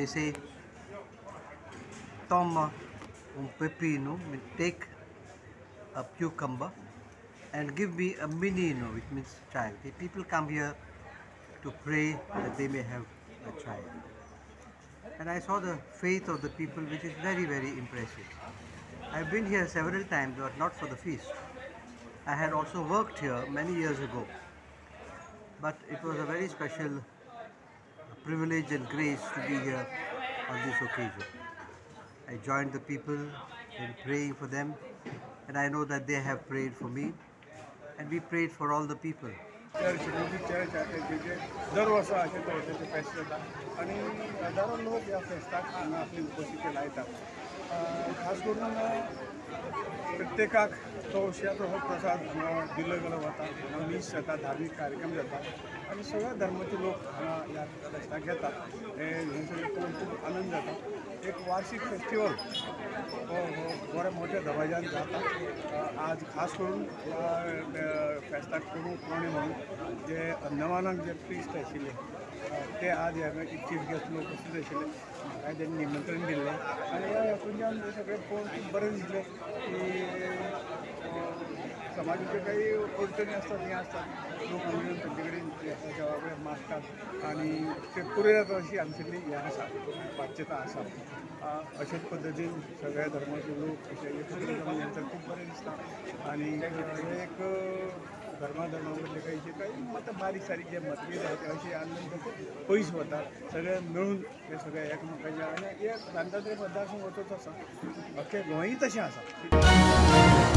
They say, "Toma un pepino," means take a cucumber, and give me a menino, which means child. The people come here to pray that they may have a child. And I saw the faith of the people, which is very, very impressive. I've been here several times, but not for the feast. I had also worked here many years ago, but it was a very special privilege and grace to be here on this occasion. I joined the people in praying for them, and I know that they have prayed for me, and we prayed for all the people. Church Luigi church आसा तेजे दर वर्सा अशें तरेचें फेस्त जाता आनी हजारो लोक ह्या फेस्ताक हांगा आपली उपस्थिती लायतात. खास करून प्रत्येकाक तवश्याचो हो प्रसाद हांगा दिलो गेलो वता. हांगा मीस जाता, धार्मीक कार्यक्रम जाता आनी सगळ्या धर्माचे लोक हांगा ह्या फेस्ताक येतात. हें सगळें पळोवन खूब आनंद जाता. एक वार्षिक फेस्टिवल हो बऱ्या मोठ्या दबाज्यान जाता. आज खास करून ह्या फेस्ताक प्रमुख पावणे म्हणून जे अंदमानाक जे प्रिस्ट आशिल्ले ते आज ह्या चीफ गेस्ट म्हणून उपस्थित आशिल्ले. म्हाकाय तेणी निमंत्रण दिल्लें आनी ह्या हातूंतल्यान हें सगळें पळोवन खूब बरें दिसलें की समाजाच्यो काही अडचणी आसतात, हें आसतात, लोक येवन तांचे कडेन देवा कडेन मागतात आनी ते पुरें जाता अशी आमची हें आसा, बाध्यता आसा. अशेच पद्दतीन सगळ्या धर्माचे लोक अशे एकत्र जावन नंतर खूब बरें दिसता आनी एक धर्मा धर्मा मदले काही जे काही मत बारीक सारीक जे मतभेद आसा ते अशे आनी नंतर ते पयस वता, सगळे मेळून ते सगळे एकमेकांचे आनी एक रामदासरे मतदारसंघ वचत आसा, अख्खे गोंयूय तशें आसा.